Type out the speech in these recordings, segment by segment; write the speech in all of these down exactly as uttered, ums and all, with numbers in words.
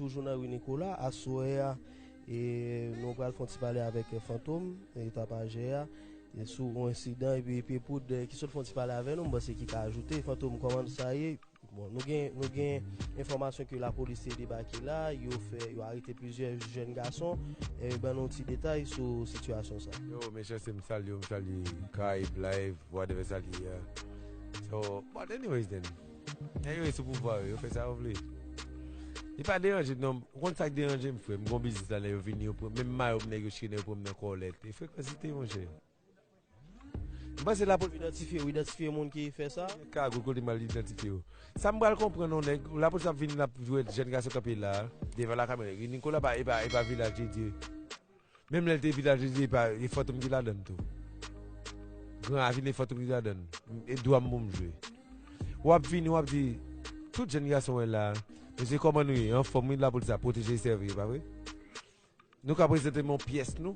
Toujou nan ri Nikola, aswè a, e, nou pral fè yon ti pale avèk, e, Fantom, e, tapajè a, e, sou yon ensidan, epi Pye Poud, e, ki sot fè yon ti pale avè nou, m panse ki ka ajoute. Fantom, kòman sa ye? Bon, nou gen, nou gen enfòmasyon ke lapolis te debake la, yo fè, yo arete plizyè jèn gason, e, ban nou ti detay sou sitiyasyon sa. Yo, mechanste, m salye w, m salye Karayib Live, whatever sa ki ye a. So, but anyways then, anyway, sou pouvwa yo, yo fè sa yo vle. Li pa deranje non. Ou konn sa k deranje m, frè? M gon biznis la, nèg yo vini, yo pran, menm mayo m, nèg yo chire, nèg yo pran m nan kòlèt. E frekansite, monchè. M panse lapolis idantifye, wi, idantifye moun ki fè sa. Kagou kote m al idantifye yo. Sa m pral konprann, non, nèg, lapolis ap vini, l ap jwe jèn gason kanpe la, devan lakamera. Nikola pa, e pa, e pa Vilaj de Dye. Menm lè l te Vilaj de Dye, e pa, e Fantom ki ladann tou. Gran Ravin, e Fantom ki ladann. E dwa m pou m jwe. W ap vini, w ap di, tout jèn gason wè la, mesye, kòman nou ye? Anfòm, wi, lapolis ap pwoteje e sèvi, e pa vre? Nou ka prezante m yon pyès nou.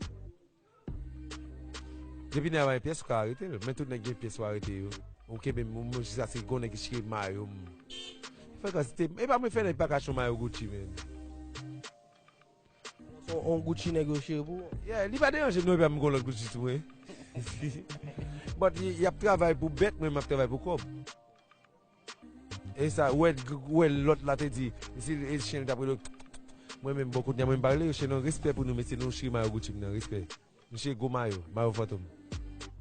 Depi nèg la pa gen pyès, ou ka arete l. Men tout nèg gen pyès, ou arete yo. Ou kenbe m, ou, jiskaske gon nèg ki chire mayo m. Frekansite, e pa mwen fè nèg pa ka chon mayo Gucci, men. On, on Gucci nèg yo chire pou ou? Yeah, li pa deranje m non, epi m gon lòt Gucci sou mwen. But y, y ap travay pou bèt, mwen m ap travay pou kòb. E sa, ou wè, ou wè lòt la te di, si e chen li t ap rele, mwen menm, bon, kounye a mwen m pa rele yo chen non, respè pou nou, mesye, nou chire mayo Gucci m nan, respè. Misye gwo mayo, mayo Fantom.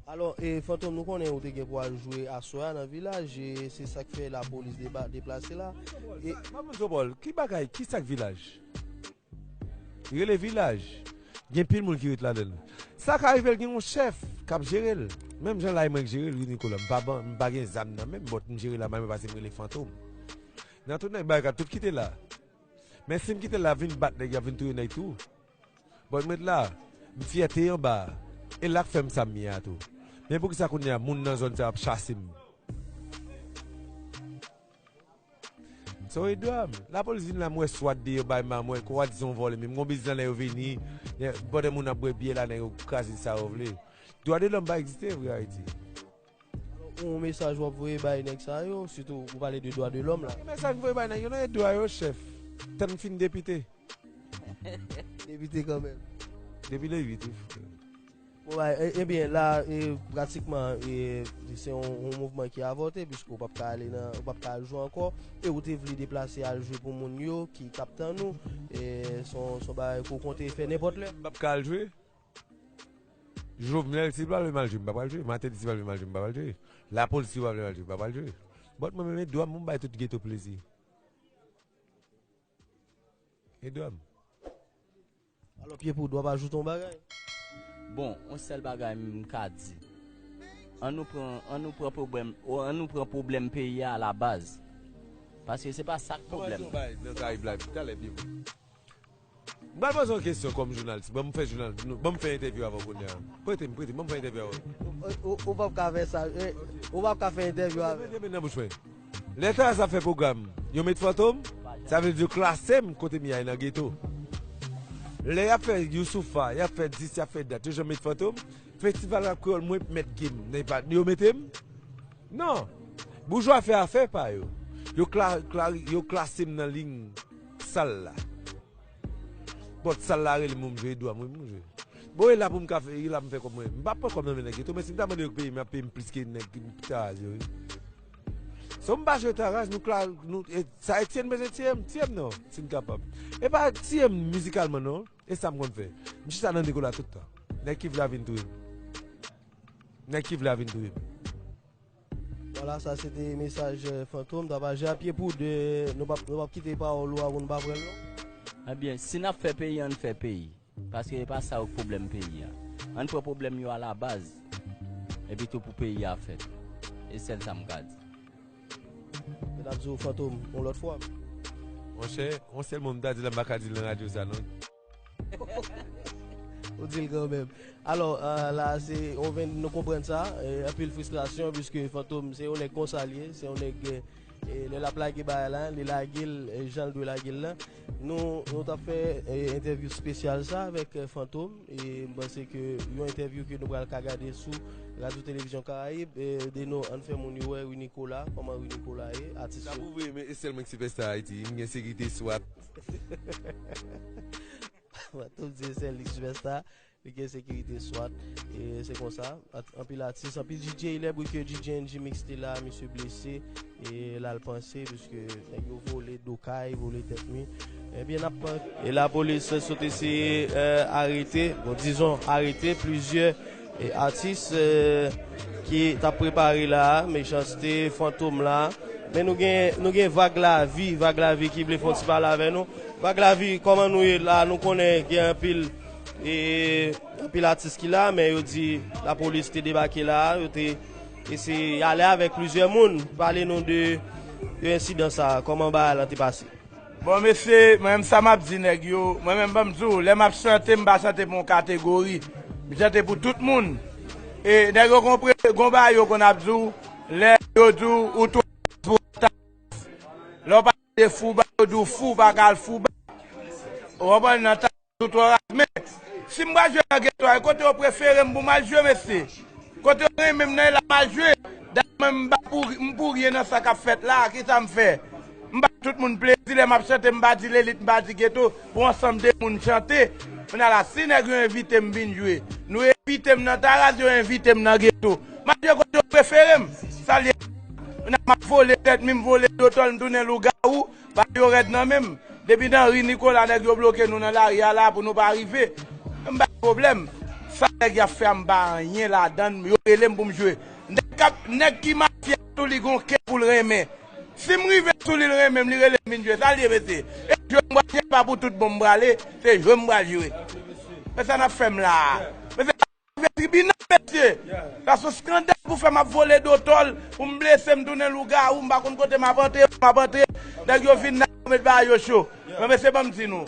Alò, e, Fantom, nou konnen ou te gen pou al jwe aswè a nan Vilaj, e se sa k fè lapolis deba-, deplase la. E pa moun Zobòl, ki bagay, ki sa k Vilaj? Rele Vilaj. Gen pil moun ki ret ladan l. Sa ka rive l gen yon chèf k ap jere l. Menm jan la e mwen k jere l, wi, Nikola. M pa ban, m pa gen zam nan men m, but m jere la, mwen pase m rele Fantom. Nan tout nèg bagay, tout kite la. Men si m kite l la, vin bat nèg, y ap vin touye nèg tou. But m ret la, m fyète anba a. E la k fè m sa m ye a tou. Men poukisa kounye a moun nan zòn sa ap chase m? So e dwa m. Lapolis vin la, m wè swat deyò bay m, m wè kwa di se yon vòlè, men m gon biznis la, nèg yo vini, bòdè moun ap bwè byè la, nèg yo kraze sa yo vle. Dwa de lòm pa egziste vre Ayiti. Yon mesaj w ap voye bay nèg sa yo, sitou ou pale de dwa de lòm la. Mesaj m voye bay nèg yo, non, e dwa yo, chèf. Tann fin depite. Depite kanmenm. Depi le uit, wi, frè. Bon, bay, e, ebyen, la, e, pratikman, e, se yon, yon mouvman ki avòte, piske ou p ap ka ale nan, ou p ap ka al jwe ankò, e ou te vle deplase al jwe pou moun yo ki, k ap tann ou, e, se yon, se yon bagay ke w konte fè nenpòt lè. M p ap ka al jwe. Jovenel, si l pa vle m al jwe, m pa pral jwe. Martelly, si l pa vle m al jwe, m pa pral jwe. Lapolis, si yo pa vle m al jwe, m pa pral jwe. But mwen menm, e dwa m pou m bay tout geto plezi. E dwa m. Alò, Pye Poud, w ap ajoute yon bagay? Bon, yon sèl bagay m ka di. An nou pran, an nou pran pwoblèm, o, an nou pran pwoblèm peyi a alabaz. Paske se pa sa k pwoblèm. Kòmanse yon bagay nan Karayib la, talè, Pye Poud. M pral poze yon kesyon kòm jounalis. Ban m fè jounal, ban m fè entèvyou avè w kounye a. Prete m, prete m, ban m fè entèvyou avè w. Ou, ou, ou p ap ka fè sa, eh, ou p ap ka fè entèvyou avè m. Mete men nan bouch mwen. Lè Taras ap fè pwogram, yo met Fantom, sa vle di yo klase m kote m ye a nan geto. Lè y ap fè Youssoupha, y ap fè dis, y ap fè dat, yo janm met Fantom. Festival rap kreyòl, mwen mèt game, men pa, yo mete m? Non. Boujwa fè afè pa yo. Yo kla-, kla-, yo klase m nan liy sal la. But sal la rele m pou m jwe, e dwa m wi pou m jwe. Bon, e la pou m ka fè, e la pou m fè kòb mwen. M p ap pran kòb nan men nèg yo tou, men si m ta mande yo peye m, y ap peye m plis ke nèg Taraz yo, wi. So m pa jwe Taraz, nou kla-, nou, e, sa Etienne bezwen tiye m, tiye m non, si n kapab. E pa tiye m mizikalman non, e sa m konn fè. M chita nan Nikola tout tan. Nèg ki vle a vin touye m. Nèg ki vle a vin touye m. Vwala, sa se te mesaj, eh, Fantom, tapajè a Pye Poud, eh, nou p ap, nou p ap kite pawòl ou a pou nou pa pran l non. Ebyen, si n ap fè peyi, ann fè peyi. Paske e pa sa yo k pwoblèm peyi a. Ann pran pwoblèm yo alabaz. Epi tou pou peyi a fèt. E sèl sa m ka di. Mwen t ap di w Fantom yon lòt fwa. Monchè, yon sèl mo m ta di la, m pa ka di l nan radyo sa non. Ou di l kanmenm. Alò, eh, la, se, ou vin, nou konprann sa, eh, anpil fristrasyon, piske Fantom, se yon nèg konsa l ye, se yon nèg, eh, E lè l ap lage bagay la, li lage l, e, jan l dwe lage l la. Nou, nou t ap fè, e, entèvyou espesyal sa avèk, e, Fantom. E m panse ke yon entèvyou ke nou pral ka gade sou Radyo Televizyon Karayib. E, Deno, ann fè moun yo wè Rinicolas, kòman Rinicolas ye, atis yo. Sa pou vre, men e sèl mwen ki sipèsta Ayiti. M gen sekirite swat. Fantom di e sèl li ki sipèsta. Li gen sekirite swat. E se konsa, at- anpil atis, anpil D J, lè bri ke D J N G Mix te la, misye blese, e l al panse, piske nèg yo vole do kay, vole tèt mi. Ebyen, n ap. E lapolis sot eseye, e, arete, bon, dizon, arete plizyè, e, atis, e, ki t ap prepare la a, Mechanste, Fantom la. Men nou gen, nou gen Vag Lavi, Vag Lavi ki vle fè yon ti pale avè nou. Vag Lavi, kòman nou ye la? Nou konnen gen anpil, e, anpil atis ki la, men yo di lapolis te debake la, yo te eseye ale avèk plizyè moun. Pale nou de, de ensidan sa a, kòman bagay lan te pase? Bon, mesye, mwen menm sa m ap di nèg yo, mwen menm ban m di w, lè m ap chante, m pa chante pou yon kategori. M chante pou tout moun. E nèg yo konpre, gon bagay yo konn ap di w, lè yo di w, ou twò pou ta. Lè w pa de Fouba, yo di w fou, pa ka al Fouba. Ou konprann nan ta, ou twò raz. Men, si m pral jwe nan geto a, e kote yo prefere m pou m al jwe, mesye. Kote yo renmen m nan, e la m al jwe. Dayè mwen, m pa pou, m pou ryen nan sa k ap fèt la, kisa m fè? M ba tout moun plezi, lè m ap chante, m pa di lelit, m pa di geto, pou ansanm de moun chante. Kounye a la, si nèg yo envite m vin jwe, nou envite m nan Taraz, yo envite m nan geto. M al jwe kote yo prefere m. Sa l ye? Kounye a m ap vole tèt mi, m vole dotòl, m tounen lougawou, ba yo rèd nan men m. Depi nan ri Nikola, nèg yo bloke nou nan lari a la pou nou pa rive. M pa gen pwoblèm. Sa nèg y ap fè a, m pa anyen ladan l, yo rele m pou m jwe. Nèg k ap, nèg ki mafya tou, li gon kè pou l renmen. Si m rive sou li, l renmen m, li rele m vin jwe. Sa l ye, mesye? E jwe m pral jwe, pa pou tout bon m prale, se jwe m pral jwe. Men sa n ap fè m la a? Men se rive tribinal, mesye. Sa se yon eskandal pou fè m ap vole dotòl, pou m blese, m tounen lougawou, m pa konn kote m ap antre, m ap antre. Nèg yo vin la, yo met bagay yo cho. Men mesye, ban m di nou.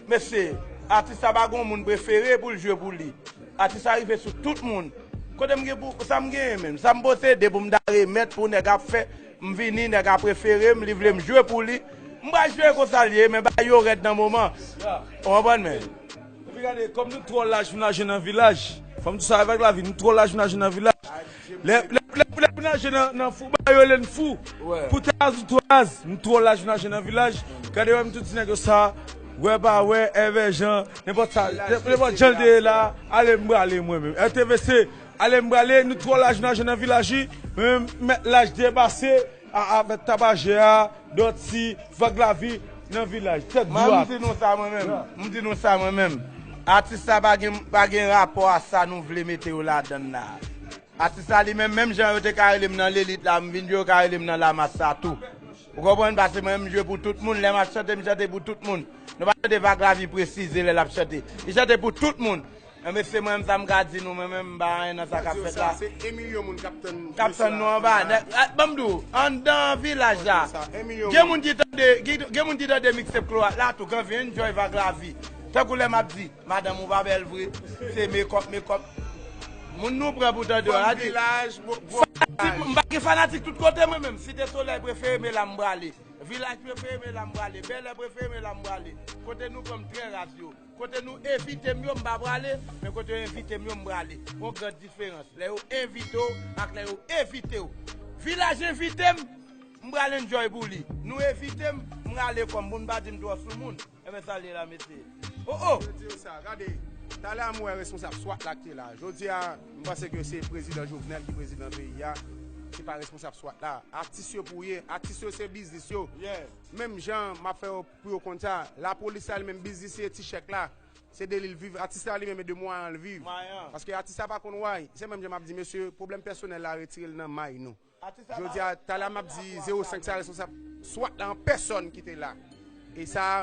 Mesye, atis sa pa gon moun prefere pou l jwe pou li. Atis sa rive sou tout moun. Kote m gen pou, sa m genyen menm, sa m posede pou m ta remèt pou nèg ap fè, m vini, nèg ap prefere m, li vle m jwe pou li. M pral jwe konsa l ye, men bagay yo rèd nan moman. Ou konprann, men? Epi gade, kòm nou twò laj pou n al jwe nan vilaj, fò m di sa avèk lavi, nou twò laj pou n al jwe nan vilaj. Lè, lè, lè, lè pou n al jwe nan, nan Fouba, yo rele n fou. Pou Taraz, nou twò raz, nou twò laj pou n al jwe nan vilaj. Gade, wè, m tou di nèg yo sa, wè pa wè, Èvè Jan, nenpòt sa, nenpòt jan l te ye la, ale m prale mwen menm. R T V C, ale m prale, nou twò laj pou n al jwe nan vilaj, wi. Mwen menm, m mèt laj depase, a, avèk Tapajè a, Dòti, Vag Lavi nan vilaj. Tèt dwat. M di nou sa mwen menm. M di nou sa mwen menm. Atis sa pa gen, pa gen rapò a sa nou vle mete yo ladan l la. Atis sa li menm, menm jan yo te ka rele m nan lelit la, m vin jwe, yo ka rele m nan lamas sa tou. Ou konprann? Paske mwen menm m jwe pou tout moun. Lè m ap chante, m chante pou tout moun. Nou pa tande Vag Lavi presize lè l ap chante. Li chante pou tout moun. Men mesye, mwen menm sa m ka di nou, mwen menm m pa anyen nan sa k ap fèt la. Se yon milyon moun k ap tann, k ap tann nou anba. Nèg, a, ban m di w, anndan vilaj la, gen moun ki tande, ki, gen moun ki tande mixtape Kloak la tou, k anvi enjoy Vag Lavi. Tankou lè m ap di, madanm ou pa bèl vre, se mekòp, mekòp. Moun nou pran pou tande yo, a di, fanatik, m pa gen fanatik tout kote mwen menm. Site Solèy prefere m, e la m prale. Vilaj prefere m, e la m prale. Bèlè prefere m, e la m prale. Kote nou pran m trè raz yo. Kote nou envite m yo, m pa prale, men kote yo envite m yo, m prale. Gon gran diferans. Lè yo envite w ak lè yo evite w. Vilaj envite m, m pral enjoy pou li. Nou evite m, m rale kò m pou n pa di m twò sou moun. Enben sa l ye la, mesye. O, o! Yo di yo sa, gade, talè a m wè responsab swat la ki te la. Jodi a, m panse ke se prezidan Jovenel ki prezidan peyi a. Se pa responsab swat la. Atis yo pou ye, atis yo se biznis yo. Menm jan m ap fè yo pou yo konn sa, lapolis la li menm biznis li e ti chèk la. Se de li l viv. Atis la li menm e de mwayen l viv. Paske atis la pa konn way. Se menm jan m ap di, mesye, pwoblèm pèsonèl la retire l nan may nou. Jodi a, talè a m ap di zewo senk sa responsab swat la an pèsòn ki te la. E sa,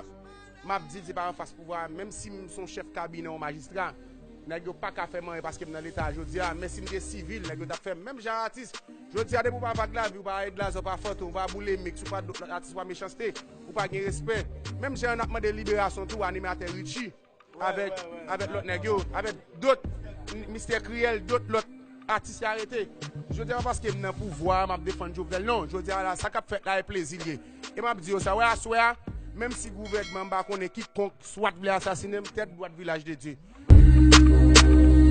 m ap di l se pa anfas pouvwa a, menm si m se yon chèf kabinè yon majistra, nèg yo pa ka fè m anyen paske m nan leta jodi a, men si m te sivil, nèg yo t ap fè m menm jan a atis. Jodi a, depi w pa Vag Lavi, w pa Edlazo, w pa Fantom, w pa Boulemiks, w pa dòt lòt atis, w pa Mechanste, ou pa gen respè. Menm jan n ap mande liberasyon tou animatè Richie, avèk, avèk lòt nèg yo, avèk dòt, Mistè Kriyèl, dòt lòt atis yo arete. Jodi a pa paske m nan pouvwa a, m ap defann Jovenel, non. Jodi a la, sa k ap fèt la, e plezi l ye. E m ap di yo sa, wè, aswè a, menm si gouvènman m pa konnen kikonk, swat vle asasinen m, tèt dwat Vilaj de Dye.